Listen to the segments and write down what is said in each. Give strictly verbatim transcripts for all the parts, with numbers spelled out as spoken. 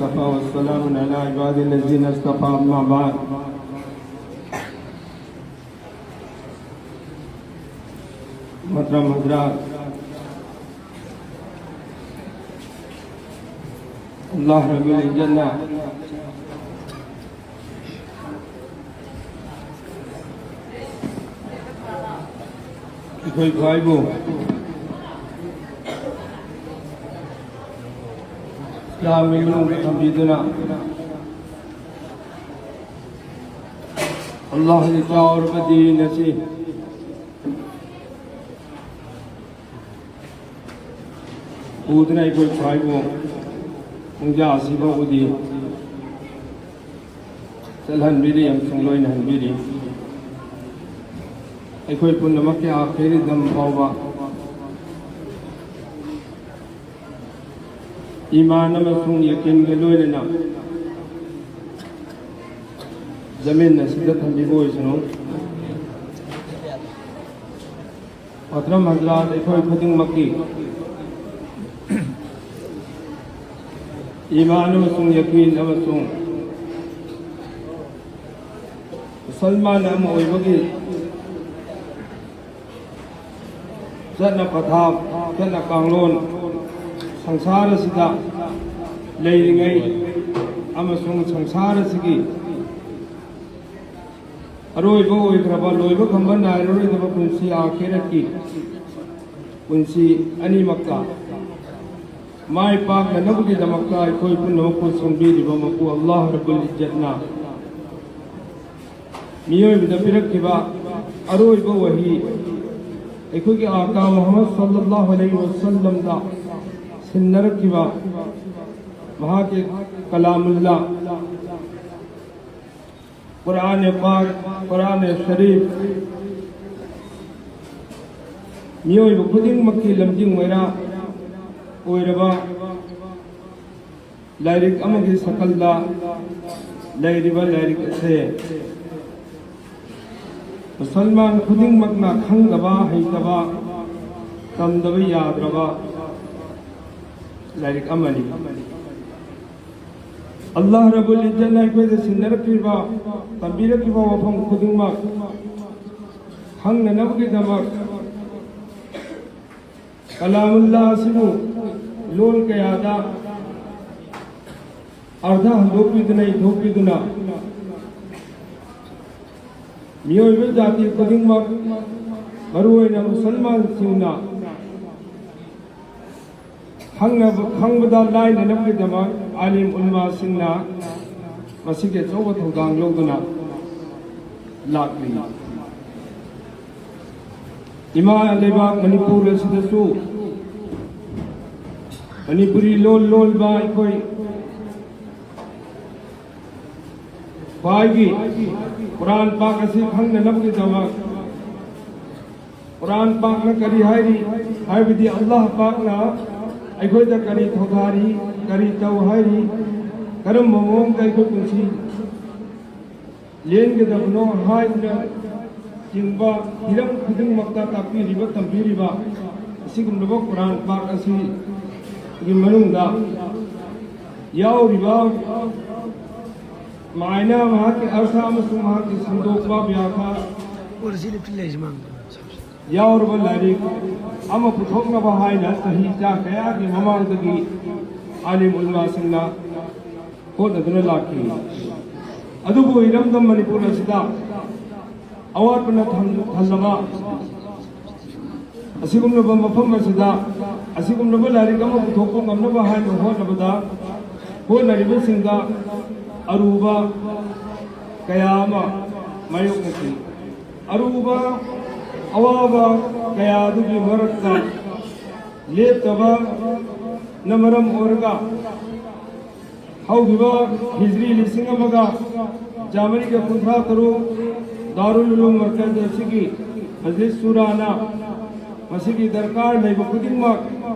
وكفى وسلام على عباده الذين اصطفى، أما بعد. محترم حضرات، اللہ رب العزت نے ꯑꯩꯈꯣꯏ ꯈ꯭ꯋꯥꯏꯕꯨ ꯏꯁꯂꯥꯝꯒꯤ ꯃꯅꯨꯡꯗ ꯊꯝꯕꯤꯗꯨꯅ, ꯑꯜꯂꯥꯍꯒꯤ ꯆꯥꯎꯔꯕ ꯗꯤꯟ ꯑꯁꯤ ꯄꯨꯗꯨꯅ ꯑꯩꯈꯣꯏ ꯈ꯭ꯋꯥꯏꯕꯨ ꯄꯨꯡꯖꯥ ꯑꯁꯤꯐꯥꯎꯕꯗꯤ ꯆꯠꯍꯟꯕꯤꯔꯤ ꯑꯃꯁꯨꯡ ꯂꯣꯏꯅꯍꯟꯕꯤꯔꯤ꯫ ꯑꯩꯈꯣꯏ ꯄꯨꯝꯅꯃꯛꯀꯤ ꯑꯥꯈꯤꯔꯤ ꯗꯝ ꯐꯥꯎꯕ ꯏꯃꯥꯟ ꯑꯃꯁꯨꯡ ꯌꯀꯤꯟꯒ ꯂꯣꯏꯅꯅ ꯖꯃꯤꯟ ꯑꯁꯤꯗ ꯊꯝꯕꯤꯕ ꯑꯣꯏꯁꯅꯨ꯫ ꯃꯣꯍꯇꯔꯝ ꯍꯖꯔꯥꯠ, ꯑꯩꯈꯣꯏ ꯈꯨꯗꯤꯡꯃꯛꯀꯤ ꯏꯃꯥꯟ ꯑꯃꯁꯨꯡ ꯌꯀꯤꯟ ꯑꯃꯁꯨꯡ ꯃꯨꯁꯜꯃꯥꯟ ꯑꯃ ꯑꯣꯏꯕꯒꯤ ꯆꯠꯅ ꯄꯊꯥꯞ, ꯆꯠꯅ ꯀꯥꯡꯂꯣꯟ, ꯁꯪꯁꯥꯔ ꯑꯁꯤꯗ ꯂꯩꯔꯤꯉꯩ ꯑꯃꯁꯨꯡ ꯁꯪꯁꯥꯔ ꯑꯁꯤꯒꯤ ꯑꯔꯣꯏꯕ ꯑꯣꯏꯈ꯭ꯔꯕ, ꯂꯣꯏꯕ ꯈꯝꯕ ꯅꯥꯏꯔꯔꯣꯏꯗꯕ ꯄꯨꯟꯁꯤ, ꯑꯥꯈꯤꯔꯠꯀꯤ ꯄꯨꯟꯁꯤ ꯑꯅꯤꯃꯛꯇ ꯃꯥꯏ ꯄꯥꯛꯅꯅꯕꯒꯤꯗꯃꯛꯇ ꯑꯩꯈꯣꯏ ꯄꯨꯝꯅꯃꯛꯄꯨ ꯁꯦꯝꯕꯤꯔꯤꯕ ꯃꯄꯨ ꯑꯜꯂꯥꯍ ꯔꯕꯨꯜ ꯏꯖꯠꯅ ꯃꯤꯑꯣꯏꯕꯗ ꯄꯤꯔꯛꯈꯤꯕ ꯑꯔꯣꯏꯕ ꯋꯥꯍꯤ, ꯑꯩꯈꯣꯏꯒꯤ ꯑꯥꯀꯥ ꯃꯨꯍꯝꯃꯗ ꯁꯜꯂꯜꯂꯥꯍꯨ ꯑꯂꯩꯍꯤ ꯋꯁꯜꯂꯝꯗ ꯁꯤꯟꯅꯔꯛꯈꯤꯕ ꯃꯍꯥꯛꯀꯤ ꯀꯂꯥꯃꯨꯜꯂꯥ, ꯀꯨꯔꯥꯟ ꯄꯥꯛ, ꯀꯨꯔꯥꯟ ꯁꯔꯤꯐ, ꯃꯤꯑꯣꯏꯕ ꯈꯨꯗꯤꯡꯃꯛꯀꯤ ꯂꯝꯖꯤꯡ ꯑꯣꯏꯔ ꯑꯣꯏꯔꯕ ꯂꯥꯏꯔꯤꯛ ꯑꯃꯒꯤ ꯁꯀꯜꯗ ꯂꯩꯔꯤꯕ ꯂꯥꯏꯔꯤꯛ ꯑꯁꯦ ꯃꯨꯁꯜꯃꯥꯟ ꯈꯨꯗꯤꯡꯃꯛꯅ ꯈꯪꯗꯕ, ꯍꯩꯇꯕ, ꯇꯝꯗꯕ ꯌꯥꯗ꯭ꯔꯕ ꯂꯥꯏꯔꯤꯛ ꯑꯃꯅꯤ꯫ ꯑꯜꯂꯥꯍ ꯔꯕꯨꯜ ꯏꯖꯠꯅ ꯑꯩꯈꯣꯏꯗ ꯁꯤꯟꯅꯔꯛꯂꯤꯕ, ꯇꯝꯕꯤꯔꯛꯂꯤꯕ ꯋꯥꯐꯝ ꯈꯨꯗꯤꯡꯃꯛ ꯈꯪꯅꯅꯕꯒꯤꯗꯃꯛ ꯀꯂꯥꯃꯨꯜꯂꯥ ꯑꯁꯤꯕꯨ ꯂꯣꯟ ꯀꯌꯥꯗ ꯑꯔꯊ ꯍꯟꯗꯣꯛꯄꯤꯗꯨꯅ, ꯏꯊꯣꯛꯄꯤꯗꯨꯅ, ꯃꯤꯑꯣꯏꯕ ꯖꯥꯇꯤ ꯈꯨꯗꯤꯡꯃꯛ, ꯃꯔꯨꯑꯣꯏꯅ ꯃꯨꯁꯜꯃꯥꯟꯁꯤꯡꯅ ꯈꯪꯅꯕ, ꯈꯪꯕꯗ ꯂꯥꯏꯅꯅꯕꯒꯤꯗꯃꯛ ꯑꯥꯂꯤꯝ ꯎꯂꯃꯥꯁꯤꯡꯅ ꯃꯁꯤꯒꯤ ꯑꯆꯧꯕ ꯊꯧꯗꯥꯡ ꯂꯧꯗꯨꯅ ꯂꯥꯛꯂꯤ꯫ ꯏꯃꯥ ꯂꯩꯕꯥꯛ ꯃꯅꯤꯄꯨꯔ ꯑꯁꯤꯗꯁꯨ ꯃꯅꯤꯄꯨꯔꯤ ꯂꯣꯟ ꯂꯣꯟꯕ ꯑꯩꯈꯣꯏ ꯈ꯭ꯋꯥꯏꯒꯤ ꯀꯨꯔꯥꯟ ꯄꯥꯛ ꯑꯁꯤ ꯈꯪꯅꯅꯕꯒꯤꯗꯃꯛ, ꯀꯨꯔꯥꯟ ꯄꯥꯛꯅ ꯀꯔꯤ ꯍꯥꯏꯔꯤ ꯍꯥꯏꯕꯗꯤ, ꯑꯜꯂꯥꯍ ꯄꯥꯛꯅ ꯑꯩꯈꯣꯏꯗ ꯀꯔꯤ ꯊꯧꯗꯥꯔꯤ, ꯀꯔꯤ ꯇꯧ ꯍꯥꯏꯔꯤ, ꯀꯔꯝꯕ ꯃꯑꯣꯡꯗ ꯑꯩꯈꯣꯏ ꯄꯨꯟꯁꯤ ꯂꯦꯟꯒꯗꯕꯅꯣ ꯍꯥꯏꯕꯅ ꯆꯤꯡꯕ ꯍꯤꯔꯝ ꯈꯨꯗꯤꯡꯃꯛꯇ ꯇꯥꯛꯄꯤꯔꯤꯕ, ꯇꯝꯕꯤꯔꯤꯕ ꯑꯁꯤꯒꯨꯝꯂꯕ ꯀꯨꯔꯥꯟ ꯄꯥꯛ ꯑꯁꯤꯒꯤ ꯃꯅꯨꯡꯗ ꯌꯥꯎꯔꯤꯕ ꯃꯥꯏꯅ, ꯃꯍꯥꯛꯀꯤ ꯑꯔꯊ ꯑꯃꯁꯨꯡ ꯃꯍꯥꯛꯀꯤ ꯁꯟꯗꯣꯛꯄ ꯕ꯭ꯌꯥꯈꯥ ꯌꯥꯎꯔꯕ ꯂꯥꯏꯔꯤꯛ ꯑꯃ ꯄꯨꯊꯣꯛꯅꯕ ꯍꯥꯏꯅ ꯆꯍꯤ ꯆꯥ ꯀꯌꯥꯒꯤ ꯃꯃꯥꯡꯗꯒꯤ ꯑꯥꯂꯤꯝ ꯎꯂꯃꯥꯁꯤꯡꯅ ꯍꯣꯠꯅꯗꯨꯅ ꯂꯥꯛꯈꯤ꯫ ꯑꯗꯨꯕꯨ ꯏꯔꯝꯗꯝ ꯃꯅꯤꯄꯨꯔ ꯑꯁꯤꯗ ꯑꯋꯥꯠꯄꯅ ꯊꯜ-, ꯊꯜꯂꯕ ꯑꯁꯤꯒꯨꯝꯂꯕ ꯃꯐꯝ ꯑꯁꯤꯗ ꯑꯁꯤꯒꯨꯝꯂꯕ ꯂꯥꯏꯔꯤꯛ ꯑꯃ ꯄꯨꯊꯣꯛꯄ ꯉꯝꯅꯕ ꯍꯥꯏꯅ ꯍꯣꯠꯅꯕꯗ, ꯍꯣꯠꯅꯔꯤꯕꯁꯤꯡꯗ ꯑꯔꯨꯕ ꯀꯌꯥ ꯑꯃ ꯃꯥꯌꯣꯛꯅꯈꯤ꯫ ꯑꯔꯨꯕ ꯑꯋꯥꯕ ꯀꯌꯥ ꯑꯗꯨꯒꯤ ꯃꯔꯛꯇ ꯂꯦꯞꯇꯕꯅ ꯃꯔꯝ ꯑꯣꯏꯔꯒ, ꯍꯧꯈꯤꯕ ꯍꯤꯖ꯭ꯔꯤ ꯂꯤꯁꯤꯡ ꯑꯃꯒ ꯆꯥꯃꯔꯤꯒ ꯀꯨꯟꯊ꯭ꯔꯥ ꯇꯔꯨꯛ ꯗꯥꯔꯨꯜ ꯎꯂꯨꯝ ꯃꯔꯀꯖ ꯑꯁꯤꯒꯤ ꯃꯖꯂꯤꯁ ꯁꯨꯔꯥꯅ ꯃꯁꯤꯒꯤ ꯗꯔꯀꯥꯔ ꯂꯩꯕ ꯈꯨꯗꯤꯡꯃꯛ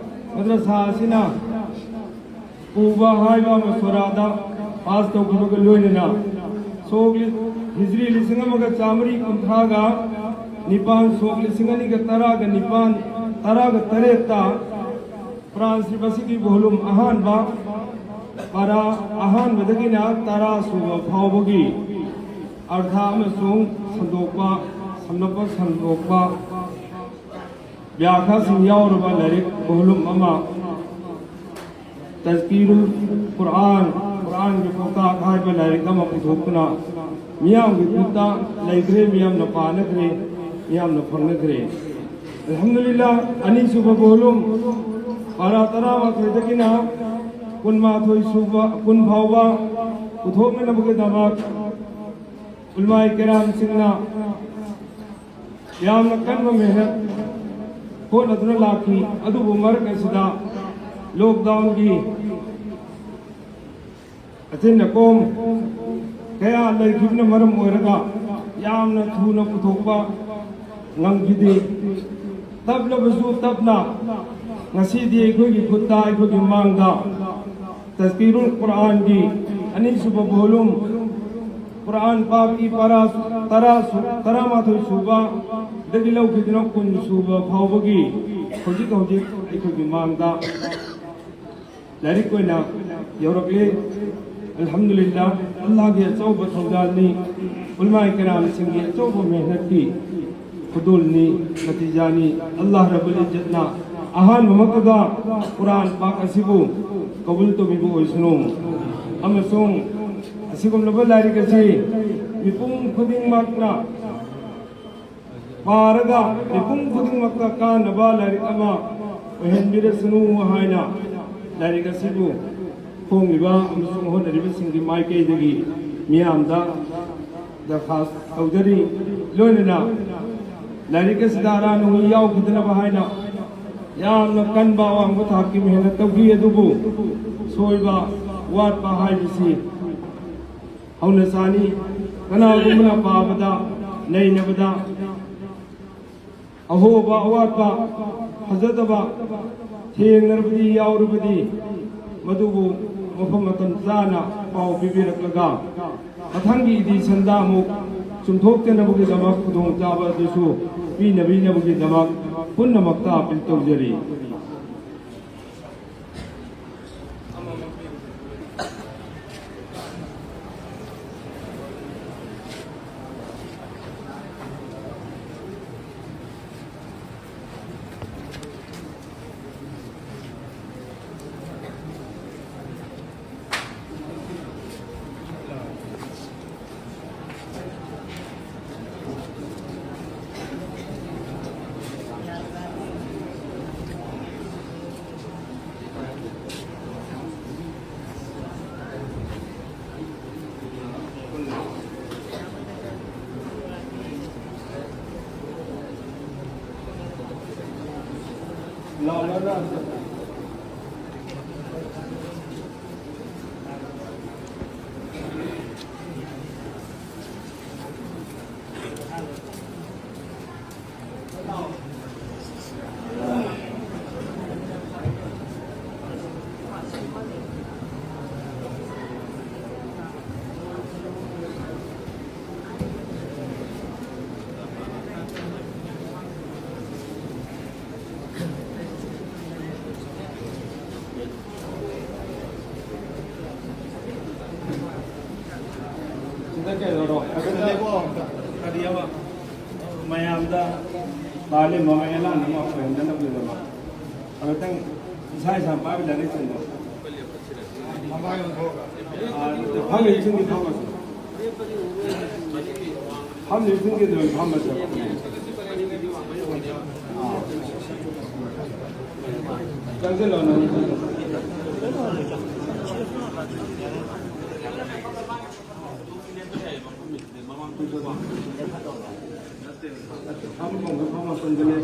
ꯃꯗ꯭ꯔꯁꯥ ꯑꯁꯤꯅ ꯄꯨꯕ ꯍꯥꯏꯕ ꯃꯁꯣꯔꯥꯗ ꯄꯥꯁ ꯇꯧꯈꯤꯕꯒ ꯂꯣꯏꯅꯅ, ꯁꯣꯛ ꯂꯤ-, ꯍꯤꯖ꯭ꯔꯤ ꯂꯤꯁꯤꯡ ꯑꯃꯒ ꯆꯥꯃꯔꯤ ꯀꯨꯟꯊ꯭ꯔꯥꯒ ꯅꯤꯄꯥꯟ, ꯁꯣꯛ ꯂꯤꯁꯤꯡ ꯑꯅꯤꯒ ꯇꯔꯥꯒ ꯅꯤꯄꯥꯟ, ꯇꯔꯥꯒ ꯇꯔꯦꯠꯇ ꯐ꯭ꯔꯥꯟꯁ ꯃꯁꯤꯒꯤ ꯚꯣꯂꯨꯝ ꯑꯍꯥꯟꯕ ꯄꯥꯔꯥ ꯑꯍꯥꯟꯕꯗꯒꯤꯅ ꯇꯔꯥ ꯁꯨꯕ ꯐꯥꯎꯕꯒꯤ ꯑꯔꯊ ꯑꯃꯁꯨꯡ ꯁꯟꯗꯣꯛꯄ, ꯁꯝꯂꯞꯄ ꯁꯟꯗꯣꯛꯄ, ꯕ꯭ꯌꯥꯈꯥꯁꯤꯡ ꯌꯥꯎꯔꯕ ꯂꯥꯏꯔꯤꯛ ꯚꯣꯂꯨꯝ ꯑꯃ, ꯇꯖꯀꯤꯔꯨꯜ ꯀꯨꯔꯑꯥꯟ, ꯀꯨꯔꯑꯥꯟꯒꯤ ꯄꯥꯎꯇꯥꯛ ꯍꯥꯏꯕ ꯂꯥꯏꯔꯤꯛ ꯑꯃ ꯄꯨꯊꯣꯛꯇꯨꯅ ꯃꯤꯌꯥꯝꯒꯤ ꯈꯨꯠꯇ ꯂꯩꯈ꯭ꯔꯦ, ꯃꯤꯌꯥꯝꯅ ꯄꯥꯅꯈ꯭ꯔꯦ, ꯃꯤꯌꯥꯝꯅ ꯐꯪꯅꯈ꯭ꯔꯦ꯫ ꯑꯜꯍꯝꯗꯨꯂꯤꯜꯂꯥ, ꯑꯅꯤꯁꯨꯕ ꯚꯣꯂꯨꯝ, ꯄꯥꯔꯥ ꯇꯔꯥꯃꯥꯊꯣꯏꯗꯒꯤꯅ ꯀꯨꯟꯃꯥꯊꯣꯏ ꯁꯨꯕ, ꯀꯨꯟ ꯐꯥꯎꯕ ꯄꯨꯊꯣꯛꯅꯅꯕꯒꯤꯗꯃꯛ ꯎꯂꯃꯥꯏ ꯀꯦꯔꯥꯝꯁꯤꯡꯅ ꯌꯥꯝꯅ ꯀꯟꯕ ꯃꯦꯍꯅꯠ ꯍꯣꯠꯅꯗꯨꯅ ꯂꯥꯛꯈꯤ꯫ ꯑꯗꯨꯕꯨ ꯃꯔꯛ ꯑꯁꯤꯗ ꯂꯣꯛꯗꯥꯎꯟꯒꯤ ꯑꯆꯤꯟ ꯑꯀꯣꯝ ꯀꯌꯥ ꯂꯩꯈꯤꯕꯅ ꯃꯔꯝ ꯑꯣꯏꯔꯒ ꯌꯥꯝꯅ ꯊꯨꯅ ꯄꯨꯊꯣꯛꯄ ꯉꯝꯈꯤꯗꯦ꯫ ꯇꯞꯂꯕꯁꯨ ꯇꯞꯅ ꯉꯁꯤꯗꯤ ꯑꯩꯈꯣꯏꯒꯤ ꯈꯨꯠꯇ, ꯑꯩꯈꯣꯏꯒꯤ ꯃꯥꯡꯗ ꯇꯖꯀꯤꯔꯨꯜ ꯀꯨꯔꯑꯥꯟꯒꯤ ꯑꯅꯤꯁꯨꯕ ꯚꯣꯂꯨꯝ, ꯀꯨꯔꯑꯥꯟ ꯄꯥꯛꯀꯤ ꯄꯥꯔꯥ ꯇꯔꯥ ꯁꯨ-, ꯇꯔꯥꯃꯥꯊꯣꯏ ꯁꯨꯕꯗꯒꯤ ꯂꯧꯈꯤꯗꯨꯅ ꯀꯨꯟ ꯁꯨꯕ ꯐꯥꯎꯕꯒꯤ ꯍꯧꯖꯤꯛ ꯍꯧꯖꯤꯛ ꯑꯩꯈꯣꯏꯒꯤ ꯃꯥꯡꯗ ꯂꯥꯏꯔꯤꯛ ꯑꯣꯏꯅ ꯌꯧꯔꯛꯂꯤ꯫ ꯑꯜꯍꯝꯗꯨꯂꯤꯜꯂꯥ, ꯑꯜꯂꯥꯍꯒꯤ ꯑꯆꯧꯕ ꯊꯧꯖꯥꯜꯅꯤ, ꯎꯂꯃꯥꯏ ꯀꯔꯥꯝꯁꯤꯡꯒꯤ ꯑꯆꯧꯕ ꯃꯦꯍꯅꯠꯀꯤ ꯈꯨꯗꯣꯜꯅꯤ, ꯅꯇꯤꯖꯥꯅꯤ꯫ ꯑꯜꯂꯥꯍ ꯔꯕꯨꯜ ꯏꯖꯠꯅ ꯑꯍꯥꯟꯕꯃꯛꯇꯗ ꯀꯨꯔꯥꯟ ꯄꯥꯛ ꯑꯁꯤꯕꯨ ꯀꯕꯨꯜ ꯇꯧꯕꯤꯕ ꯑꯣꯏꯁꯅꯨ꯫ ꯑꯃꯁꯨꯡ ꯑꯁꯤꯒꯨꯝꯂꯕ ꯂꯥꯏꯔꯤꯛ ꯑꯁꯤ ꯃꯤꯄꯨꯝ ꯈꯨꯗꯤꯡꯃꯛꯅ ꯄꯥꯔꯒ ꯃꯤꯄꯨꯝ ꯈꯨꯗꯤꯡꯃꯛꯇ ꯀꯥꯟꯅꯕ ꯂꯥꯏꯔꯤꯛ ꯑꯃ ꯑꯣꯏꯍꯟꯕꯤꯔꯁꯅꯨ ꯍꯥꯏꯅ ꯂꯥꯏꯔꯤꯛ ꯑꯁꯤꯕꯨ ꯐꯣꯡꯂꯤꯕ ꯑꯃꯁꯨꯡ ꯍꯣꯠꯅꯔꯤꯕꯁꯤꯡꯒꯤ ꯃꯥꯏꯀꯩꯗꯒꯤ ꯃꯤꯌꯥꯝꯗ ꯗꯔꯈꯥꯁ ꯇꯧꯖꯔꯤ꯫ ꯂꯣꯏꯅꯅ ꯂꯥꯏꯔꯤꯛ ꯑꯁꯤꯗ ꯑꯔꯥꯟ ꯅꯣꯡꯏ ꯌꯥꯎꯈꯤꯗꯅꯕ ꯍꯥꯏꯅ ꯌꯥꯝꯅ ꯀꯟꯕ ꯑꯋꯥꯡꯕ ꯊꯥꯛꯀꯤ ꯃꯦꯍꯅꯠ ꯇꯧꯈꯤ, ꯑꯗꯨꯕꯨ ꯁꯣꯏꯕ ꯋꯥꯠꯄ ꯍꯥꯏꯕꯁꯤ ꯍꯧꯅ ꯁꯥꯅꯤ꯫ ꯀꯅꯥꯒꯨꯝꯕꯅ ꯄꯥꯕꯗ, ꯅꯩꯅꯕꯗ ꯑꯍꯣꯕ, ꯑꯋꯥꯠꯄ, ꯐꯖꯗꯕ ꯊꯦꯡꯅꯔꯕꯗꯤ, ꯌꯥꯎꯔꯕꯗꯤ, ꯃꯗꯨꯕꯨ ꯃꯐꯝ ꯃꯇꯝ ꯆꯥꯅ ꯄꯥꯎ ꯄꯤꯕꯤꯔꯛꯂꯒ ꯃꯊꯪꯒꯤ ꯏꯗꯤꯁꯟꯗ ꯑꯃꯨꯛ ꯆꯨꯝꯊꯣꯛꯆꯅꯕꯒꯤꯗꯃꯛ ꯈꯨꯗꯣꯡꯆꯥꯕ ꯑꯗꯨꯁꯨ ꯄꯤꯅꯕꯤꯅꯕꯒꯤꯗꯃꯛ ꯄꯨꯝꯅꯃꯛꯇ ꯑꯄꯤꯜ ꯇꯧꯖꯔꯤ꯫ ꯁꯤꯗ ꯀꯩꯅꯣꯗꯣ, ꯀꯔꯤ ꯑꯃ, ꯃꯌꯥꯝꯗ ꯄꯥꯜꯂꯤꯕ ꯃꯌꯥꯝ ꯑꯃ ꯑꯣꯏꯍꯟꯗꯅꯕꯒꯤꯗꯃꯛ ꯍꯥꯏꯐꯦꯠꯇꯪ ꯏꯁꯥ ꯏꯁꯥ ꯄꯥꯏꯕ ꯂꯥꯏꯔꯤꯛꯁꯤꯡꯗꯣ ꯐꯝꯃꯤꯕꯁꯤꯡꯗꯤ ꯐꯝꯃꯁꯨ꯫ ꯐꯝꯃꯤꯕꯁꯤꯡꯗꯤ ꯑꯗꯨꯝ ꯐꯝꯃꯁꯦ꯫ ꯑꯥ꯫ ꯆꯪꯁꯤꯜꯂꯣ, ꯅꯪ꯫ ꯐꯝꯐꯝꯗ ꯐꯝꯃ ꯆꯪꯁꯤꯜꯂꯦ꯫